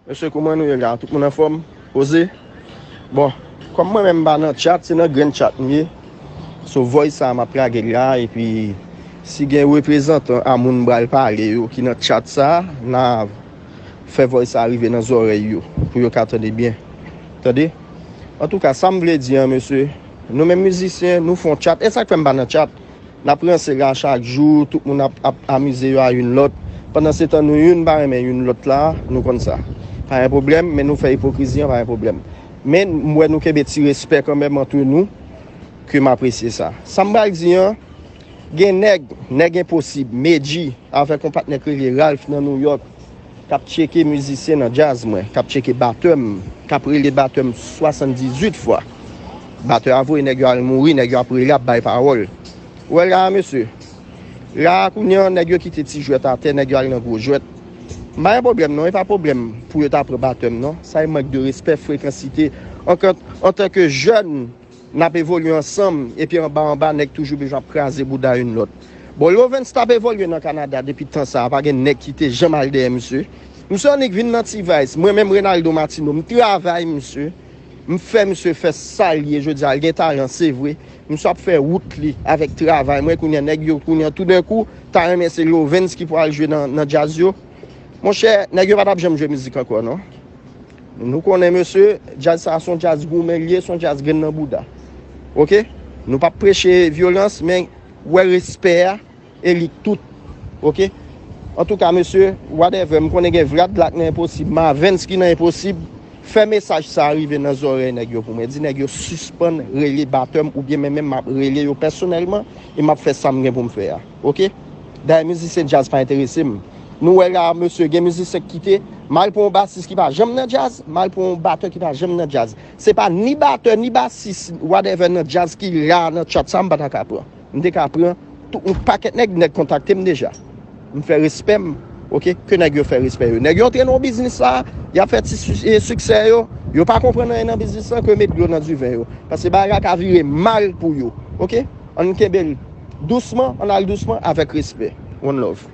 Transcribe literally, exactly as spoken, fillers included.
Mesye, kouman nou ye la? Tout moun anfòm? Poze? Bon, kòm mwen menm m pa nan chat, se nan grenn chat m ye. So voice sa m ap lage l la, epi si gen reprezantan a moun m pral pale yo ki nan chat sa, n a fè voice sa rive nan zòrèy yo, pou yo ka tande byen. Tande? Antouka, sa m vle di an, mesye, nou menm mizisyen, nou fè yon chat. E sa k fè m pa nan chat? N ap ranse la chak jou, tout moun ap, ap amize yo a youn lòt. Pandansetan, nou youn pa renmen youn lòt la, nou konn sa. Pa gen pwoblèm, men nou fè ipokrizi an, pa gen pwoblèm. Men m wè nou kenbe ti respè kanmenm antre nou, ke m apresye sa. Sa m pral di an, gen nèg, nèg enposib, Medji, avèk yon patnè k rele Ralph nan New York, k ap tcheke mizisyen nan djaz mwen, k ap tcheke batè m, k ap rele batè m swasanndizuit fwa. Batè a voye nèg yo al mouri, nèg yo ap rele, ap bay pawòl. Ou wè la a, mesye? La a, kounye a, nèg yo kite ti jwèt atè, nèg yo al nan gwo jwèt. M pa gen pwoblèm non, e pa pwoblèm pou yo ta pran batè m non. Sa e mank de respè, frekansite. An, antanke jèn, n ap evolye ansanm, epi anba anba, nèg toujou bezwen ap kraze bouda youn lòt. Bon, Lovens t ap evolye nan Kanada depi tan sa a, pa gen nèg ki te janm al dèyè misye. Misye annik vin nan T-Vice, mwen menm Renaldo Martino, m travay misye, m fè misye fè sa l ye jodi a, l gen talan, se vre. Misye ap fè wout li avèk travay mwen, kounye a nèg yo, kounye a toudenkou, ta renmen se Lovens ki pou al jwe nan, nan djaz yo. Monchè, nèg yo pa t ap janm jwe mizik ankò non. Nou konnen, mesye, djaz sa a se yon djaz goumen l ye, se yon djaz grenn nan bouda. Oke? Nou p ap preche vyolans, men wè respè a, e li tout. Oke? Antouka, mesye, whatever, m konnen gen Vlad la k nan enposib, Mavens ki nan enposib, fè mesaj sa a rive nan zòrèy nèg yo pou mwen. Di nèg yo sispann rele batè m, oubyen men menm m ap rele yo pèsonèlman, e m ap fè sa m gen pou m fè a. Oke? Dayè mizisyen djaz pa enterese m. Nou wè la, mesye, gen mizisyen k kite, m al pran yon basis ki pa janm nan djaz, m al pran yon batè ki pa janm nan djaz. Se pa ni batè, ni basis, whatever nan djaz ki la nan chat sa, m pa ta ka pran. M te ka pran tout yon pakèt nèg, nèg kontakte m deja. M fè respè m, oke, ke nèg yo fè respè yo. Nèg yo antre nan biznis la, y ap fè ti su- e siksè yo, yo pa konprann anyen nan biznis lan ke met dlo nan diven yo. Paske bagay la ka vire mal pou yo, oke? Ann kenbe l dousman, ann al dousman, avèk respè. One love.